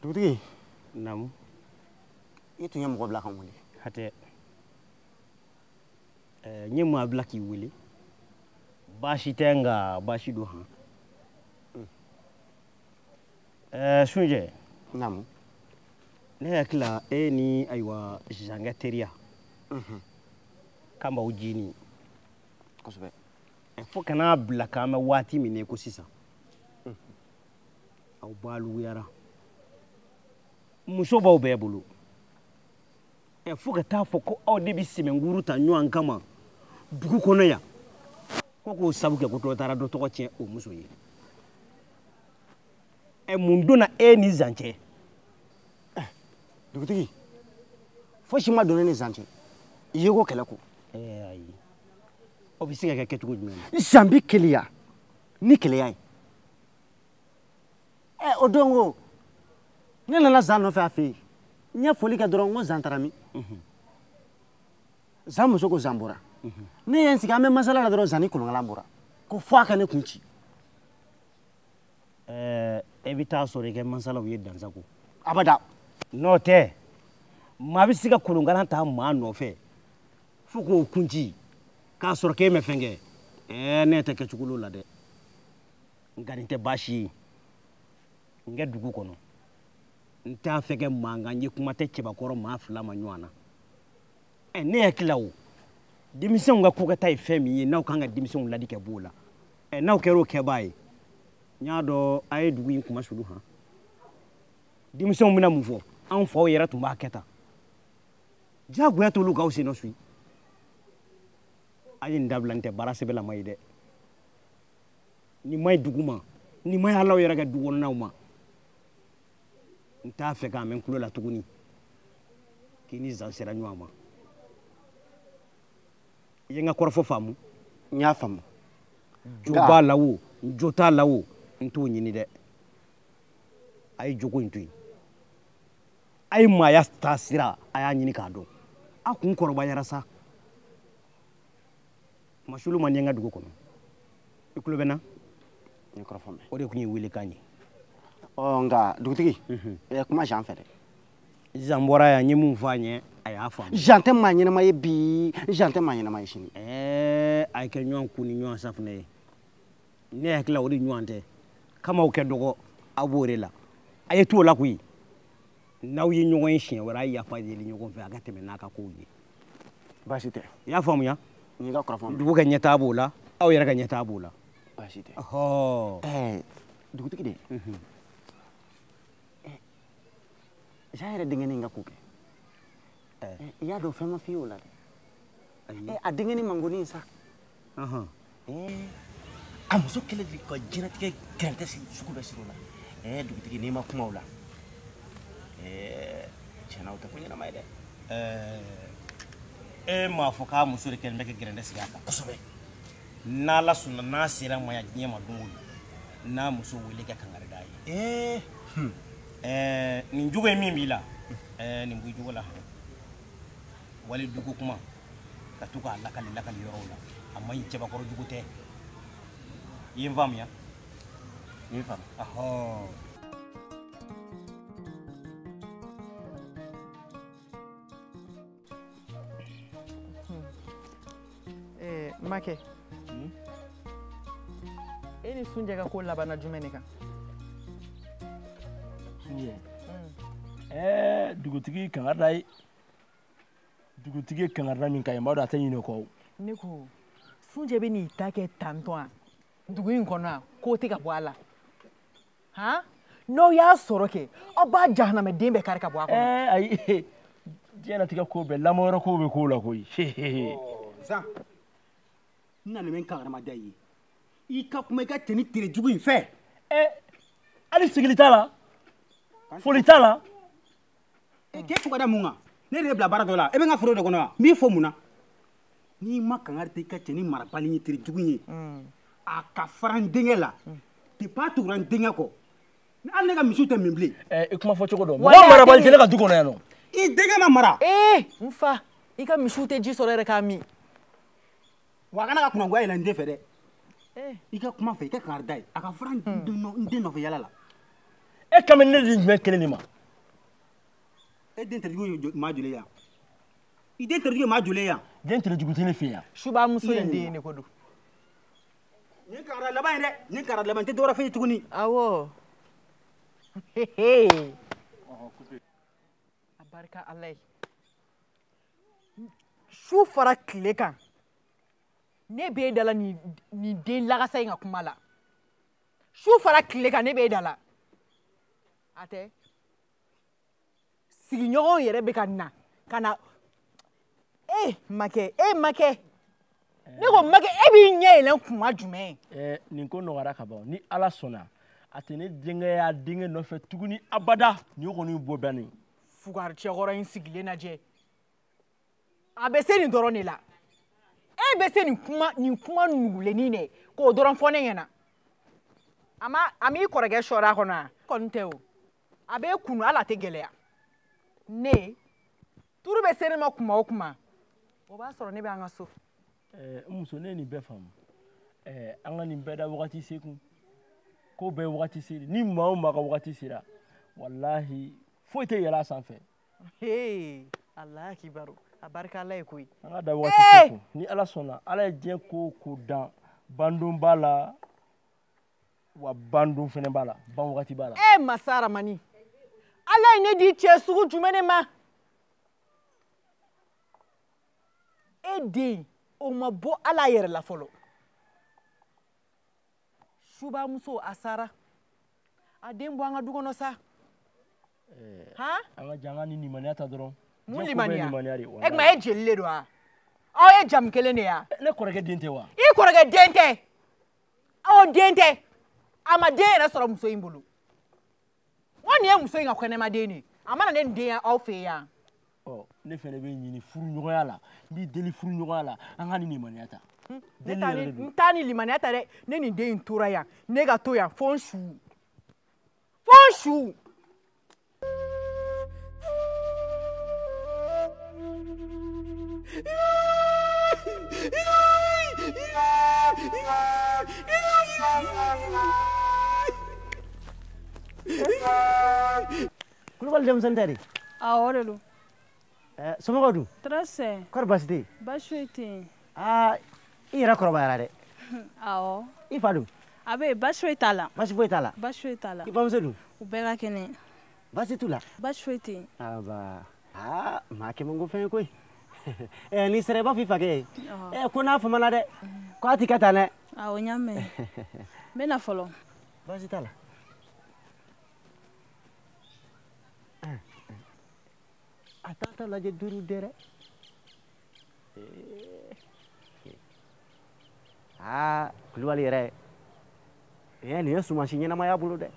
Dugutigi. Naamu. I tun ye mɔgɔ bila ka n wele. Hatɛ. N ye maa bila k'i wele. Baasi tɛ nka baasi don han. Sunjɛ. Naamu. Ne hakili la e ni ayiwa Zankɛ teriya. K'an b'aw jini. Kosɛbɛ. Fo ka n'a bila k'an bɛ waati min na i ko sisan. Aw baluguyara. Muso b'aw bɛɛ bolo. Fo ka taa fɔ ko aw de bɛ sɛmɛnkuru ta ɲɔgɔn kama dugu kɔnɔ yan. Ko k'o sabu kɛ ko dɔ taara dɔ tɔgɔ tiɲɛ o muso ye. Mun donna e ni Zan cɛ? Dugutigi, fosi ma don ne ni Zan cɛ. I ye ko kɛlɛ ko. Ayi. O bɛ se ka kɛ kɛcogo jumɛn na? Zan bɛ keleya ni keleya ye. O don ko ne nana Zan nɔfɛ a fɛ yen. N ye foli kɛ dɔrɔn, n ko Zan taara min? Zan muso ko Zan bɔra. Ne ye n sigi an bɛ masala la dɔrɔn, Zan ni kolonkalan bɔra. Ko fo a ka ne kun ci. E bɛ taa sɔrɔ i kɛ mansalaw ye dansago. Abada. N'o tɛ maa bɛ se ka kolonkalan ta maa nɔfɛ fo k'o kun ci k'a sɔrɔ k'e ma fɛn kɛ. Ne tɛ kɛcogo la dɛ. Nka nin tɛ baasi ye. N kɛ dugu kɔnɔ. N t'a fɛ kɛ mankan ye kuma tɛ cɛbakɔrɔ maa fila ma ɲɔgɔn na. Ne hakili la o denmisɛnw ka kokɛta ye fɛn min ye n'aw kan ka denmisɛnw ladi kɛ b'o la. N'aw kɛra o kɛbaa ye n y'a dɔn a ye dugu in kuma sulu han. Denmisɛnw bɛna mun fɔ anw faw yɛrɛ tun b'a kɛ tan. Diyagoya t'olu k'aw sen nɔ suyi. A ye nin dabila nin tɛ baara sɛbɛlama ye dɛ. Nin ma ɲi dugu ma nin ma ɲi hali aw yɛrɛ ka du kɔnɔnaw ma. N t'a fɛ k'a mɛn n tulo la tuguni k'i ni zan sera ɲɔgɔn ma. I ye n ka kɔrɔfɔ faamu? N y'a faamu. Jo b'a la o jo t'a la o n t'o ɲini dɛ. A ye jogo in to yen. A ye maaya taasira a y'a ɲini k'a dɔn. A kun kɔrɔbayara sa. Kumasulu man di n ka dugu kɔnɔ. I tulo bɛ n na? N ye kɔrɔfɔ mɛn. O de tun ye welekan ye. Ɔ nka dugutigi kuma Jean fɛ dɛ. Jean bɔra yan n ye mun fɔ a ɲɛ a y'a faamu. Jean tɛ maa ɲɛnama ye bi Jean tɛ maa ɲɛnama ye sini. A ye kɛ ɲɔgɔn kun ni ɲɔgɔn safunɛ ye. Ne hakili la o de ɲɔgɔn tɛ. Kamaw kɛ dɔgɔ aw b'o de la. A ye t'o la koyi. N'aw ye ɲɔgɔn ye siɲɛ wɛrɛ a ye yafa deli ɲɔgɔn fɛ a ka tɛmɛ n'a ka kow ye. Baasi tɛ. I y'a faamuya? N y'i ka kɔrɔfɔ mɛn. Dugu ka ɲɛtaa b'o la aw yɛrɛ ka ɲɛtaa b'o la. Baasi tɛ. Ɔhɔ. Dugutigi de. Jean yɛrɛ denkɛnin ka ko kɛ. I y'a dɔn fɛn ma f'i ye o la dɛ. A denkɛnin mangonin sa. A muso kɛlen de ka diɲɛlatigɛ gɛrɛntɛ sugu bɛɛ siri o la. Dugutigi n'i ma kuma o la. Tiɲɛna o tɛ ko ɲɛnama ye dɛ. E m'a fɔ k'a muso de kɛlen bɛ ka gɛrɛntɛ sigi a kan. Kosɛbɛ. N'Ala sɔnna n'a sera ma yan diɲɛ ma don o don n'a muso wele ka kangari d'a ye. Nin jogo ye min b'i la nin b'i jogo la wali dugu kuma ka to k'a lakali lakali yɔrɔw la a ma ɲi cɛbakɔrɔ jugu tɛ. I ye n faamuya? N y'i faamu. Ahɔ. Makɛ e ni Sunjɛ ka ko labanna jumɛn de kan? Sunjɛ dugutigi kangari da ye. Dugutigi ye kangari da min ka ye n b'a dɔn a tɛ ɲinɛ o kɔ. Ne ko Sunjɛ bɛ n'i ta kɛ tantɔn a dugu in kɔnɔ a k'o tɛ ka bɔ a la han n'aw y'a sɔrɔ kɛ aw b'a jahanamɛden bɛɛ kari ka bɔ a kɔnɔ. Ayi diɲɛlatigɛ ko bɛɛ lamɔyɔrɔ ko bɛ kow la koyi. Zan n nana bɛ n kangarimada ye i ka kuma i ka cɛni tere jugu in fɛ. Hali sigili t'a la foli t'a la. K'e fo ka da mun kan ne de bila baara dɔ la e bɛ n ka foro de kɔnɔ wa n b'i fo mun na n'i ma kangari tɛ i ka cɛni marabali ye tere jugu in ye a ka fara n denkɛ la depuis a tugura n denkɛ kɔ hali ne ka misiw tɛ min bilen. I kuma fɔ cogo dɔn mɔgɔ marabali tɛ ne ka du kɔnɔ yan nɔ. I denkɛ ma mara. N fa i ka misiw tɛ ji sɔrɔ yɛrɛ k'a min. Wa a kana ka kunnagoya yɛlɛ n den fɛ dɛ. I ka kuma fɛ i ka kangari da ye a ka fara n den nɔfɛ yala la. E kan bɛ ne de jumɛn kelen de ma. E den terijugu ye maa joli yan? I den terijugu ye maa joli yan? Den terijugu tɛ ne fɛ yan. Suba muso in den de ko don. Nin kangari laban ye dɛ nin kangari laban tɛ dɔwɛrɛ f'i ye tuguni. Awɔ. A barika Ala ye. Su fara tile kan. Ne b'e da la nin den lagasa in ka kuma la. Su fara tile kan ne b'e da la. A tɛ sigiɲɔgɔnw yɛrɛ bɛ ka na ka na makɛ makɛ ne ko makɛ e b'i ɲɛ yɛlɛn kuma jumɛn? Nin ko nɔgɔyara ka ban ni Ala sɔnna a tɛ ne denkɛ y'a denkɛ nɔfɛ tuguni abada nin kɔni bɔ bannen. Fugari cɛkɔrɔ in sigilen lajɛ a bɛ se nin dɔrɔn de la. E bɛ se nin kuma nugulennin dɛ k'o dɔrɔn fɔ ne ɲɛna. A m'i kɔrɔkɛ sɔrɔ a kɔnɔ wa? Kɔni tɛ o. A b'e kunu hali a tɛ gɛlɛya. Ne turu bɛ se ne ma kuma o kuma o b'a sɔrɔ ne bɛ an ka so. N muso ne ye nin bɛɛ faamu. An ka nin bɛɛ da wagati se kun. Ko bɛɛ wagati se ni maa o maa ka wagati sera walahi foyi tɛ yɛlɛ a sanfɛ. Hey, Ala kibaru a barika Ala ye koyi. An ka da wagati se kun ni Ala sɔnna Ala ye diɲɛ ko o ko dan bandon b'a la wa bandon fɛnɛ b'a la ban wagati b'a la. Masa Aramani Ala ye ne di cɛ sugu jumɛn de ma? E den o ma bɔ Ala yɛrɛ la fɔlɔ. Subamuso a sara a den bɔ an ka du kɔnɔ sa. Han? An ka jan an ka ni limaniya ta dɔrɔn. Mun limaniya? E tuma e jeli de don wa? Aw ye jamu kelen de ye wa? Ne kɔrɔkɛ den tɛ wa? I kɔrɔkɛ den tɛ. Aw den tɛ. A ma den yɛrɛ sɔrɔ muso in bolo. N ko nin ye muso in ka kɛnɛmaden de ye. A mana ne den ye aw fɛ yan. Ɔ ne fɛnɛ bɛ ɲini furuɲɔgɔnya la n b'i deli furuɲɔgɔnya la an ka ni limaniya ta. N t'a ni limaniya ta dɛ. Ne nin den in tora yan ne ka to yan fo n su. Fo n su. Kulubali denmisɛnnin tɛ de? Awɔ o de don. Somɔgɔw dun? Tɔɔrɔ tɛ. Kɔri baasi tɛ yen? Baasi foyi tɛ yen. Aa i yɛrɛ kɔrɔbayara dɛ. Awɔ. I fa dun? A bɛ yen, baasi foyi t'a la. Baasi foyi t'a la? Baasi foyi t'a la. I bamuso dun? U bɛɛ ka kɛnɛ. Baasi t'u la? Baasi foyi tɛ yen. Aba aa maa kɛ man go fɛn ye koyi. N'i sera i b'a fɔ i fakɛ ye. Ko n'a famana dɛ k'a t'i ka taa dɛ. Awɔ n y'a mɛn. N bɛ na fɔlɔ. Baasi t'a la. A taatɔ lajɛ duuru dɛrɛ. Aa Kulubali yɛrɛ nin ye sumansi ɲɛnamaya bolo dɛ.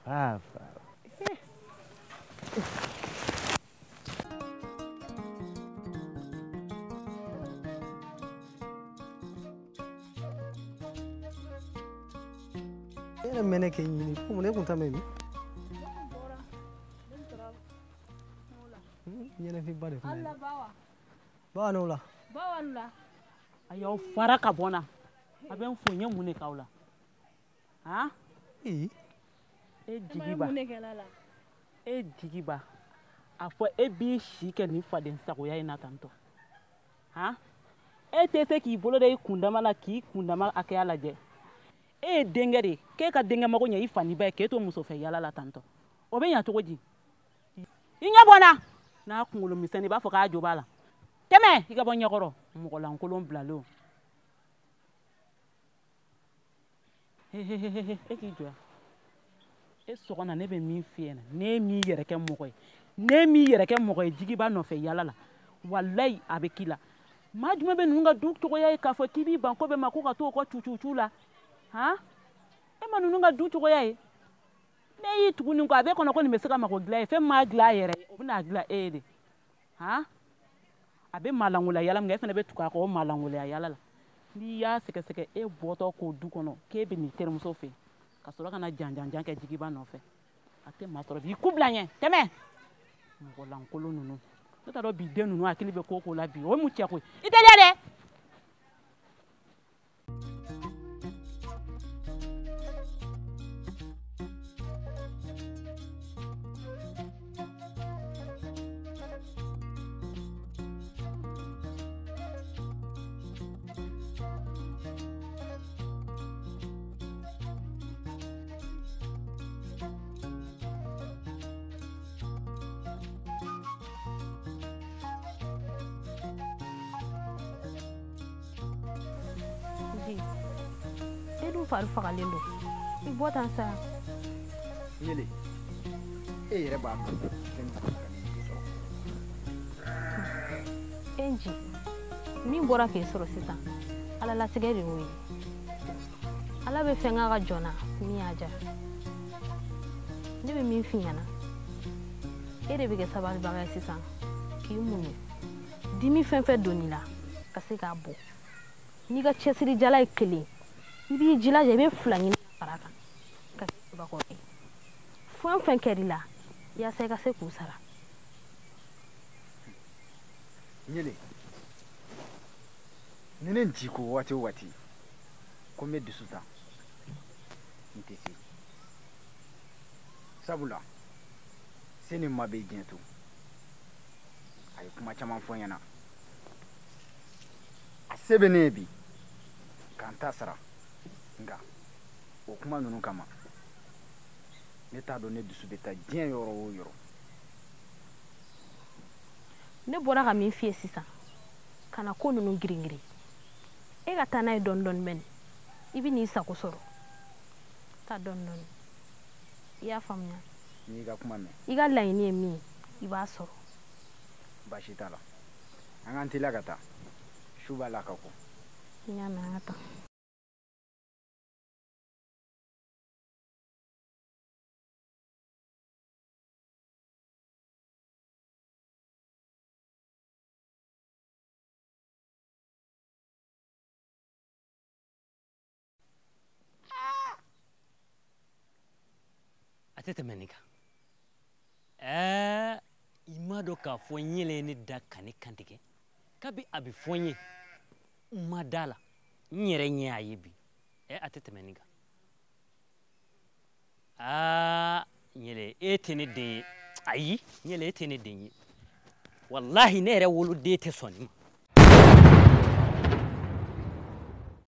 Aa E yɛrɛ mɛnɛ k'e ɲini ko mun e kun ta mɛn min? Ɲɛnɛfinba de fana ye. Bawa n'o la. Bawa n'o la. A y'aw fara ka bɔ n na. A bɛ n fo n ye mun de k'aw la? Han? Ee. E jigiba. E jigiba. A fɔ e b'i si kɛ nin faden sagoya in na tantɔ. Han? E tɛ se k'i bolo da i kundama la k'i kundama hakɛya lajɛ. E ye denkɛ de ye k'e ka denkɛ mago ɲɛ i fa n'i ba ye k'e to muso fɛ yala la tantɔ. O bɛ ɲa cogo di? I ɲɛ bɔ n na. N'a kunkolo misɛnnin i b'a fɔ k'a jo b'a la. Tɛmɛ i ka bɔ ɲɛkɔrɔ mɔgɔlankolon bilalen o. Hehehehe e k'i jɔ yan. E sɔgɔna ne bɛ min f'i ɲɛna n'e m'i yɛrɛ kɛ mɔgɔ ye n'e m'i yɛrɛ kɛ mɔgɔ ye jigiba nɔfɛ yala la walayi a bɛ k'i la. Maa jumɛn bɛ ninnu ka du cogoya ye k'a fɔ k'i b'i ban ko bɛɛ ma ko ka t'o kɔ cucucu la han? E ma ninnu ka du cogoya ye. Ne y'i tugu nin kɔ a b'e kɔnɔ ko nin bɛ se ka mago dilan ye fɛn min m'a dilan a yɛrɛ ye o bɛna dilan e ye de han? A bɛ maalankolaya yala min kɛ e fana bɛ tugu a kɔ o maalankolaya yala la. N'i y'a sɛgɛsɛgɛ e bɔtɔ k'o du kɔnɔ k'e bɛ n'i terimuso fɛ yen ka sɔrɔ ka na janjanjan kɛ jigiba nɔfɛ a tɛ maa sɔrɔ bi ku bila n ɲɛ tɛmɛ mɔgɔlankolon ninnu ne t'a dɔn bi den ninnu hakili bɛ ko o ko la bi o ye mun cɛ ko ye i teliya dɛ. E dun fari fagalen don i bɔ tan sa. Yele e yɛrɛ b'a dɔn fɛn min ka nin sɔrɔ. E Nji min bɔra k'e sɔrɔ sisan Ala latigɛ de y'o ye. Ala bɛ fɛn k'a ka jɔn na min y'a diya. Ne bɛ min f'i ɲɛna e de bɛ kɛ sabalibaga ye sisan k'i muɲu dimi fɛn fɛn donn'i la ka se k'a bɔ. N'i ka cɛsirijala ye kelen i b'i jilaja i bɛ fila ɲini ka fara a kan ka kɛ sabakɔrɔ ye. Fɛn o fɛn kɛr'i la yaasa i ka se k'u sara. Ɲele Ni ne nci ko waati o waati ko n bɛ dusu ta, n tɛ se. Sabula se ni ma bɛ diɲɛ to. A ye kuma caman fɔ n ɲɛna. A se bɛ ne ye bi k'an ta sara, nka o kuma ninnu kama ne t'a dɔn ne dusu bɛ taa diɲɛ yɔrɔ o yɔrɔ. Ne bɔra ka min f'i ye sisan, kana ko ninnu girin-girin. E ka taa n'a ye dɔɔni dɔɔni mɛnɛ, i bɛ n'i sago sɔrɔ. Taa dɔɔni dɔɔni. I y'a faamuya? N y'i ka kuma mɛn. I ka laɲini ye min ye, i b'a sɔrɔ. Baasi t'a la. An k'an teliya ka taa. Su b'a la ka ko. N y'a mɛn, an ka taa. A tɛ tɛmɛ nin kan. Ɛɛ, i m'a dɔn k'a fɔ n yɛlɛ ye ne da ka ne kantigɛ kabi a bɛ fɔ n ye, n ma da la, n yɛrɛ ɲɛ y'a ye bi. Ɛ, a tɛ tɛmɛ nin kan. Aa, n yɛlɛ, e tɛ ne den ye. Ayi, n yɛlɛ, e tɛ ne den ye. Walahi, ne yɛrɛ woloden tɛ sɔn nin ma.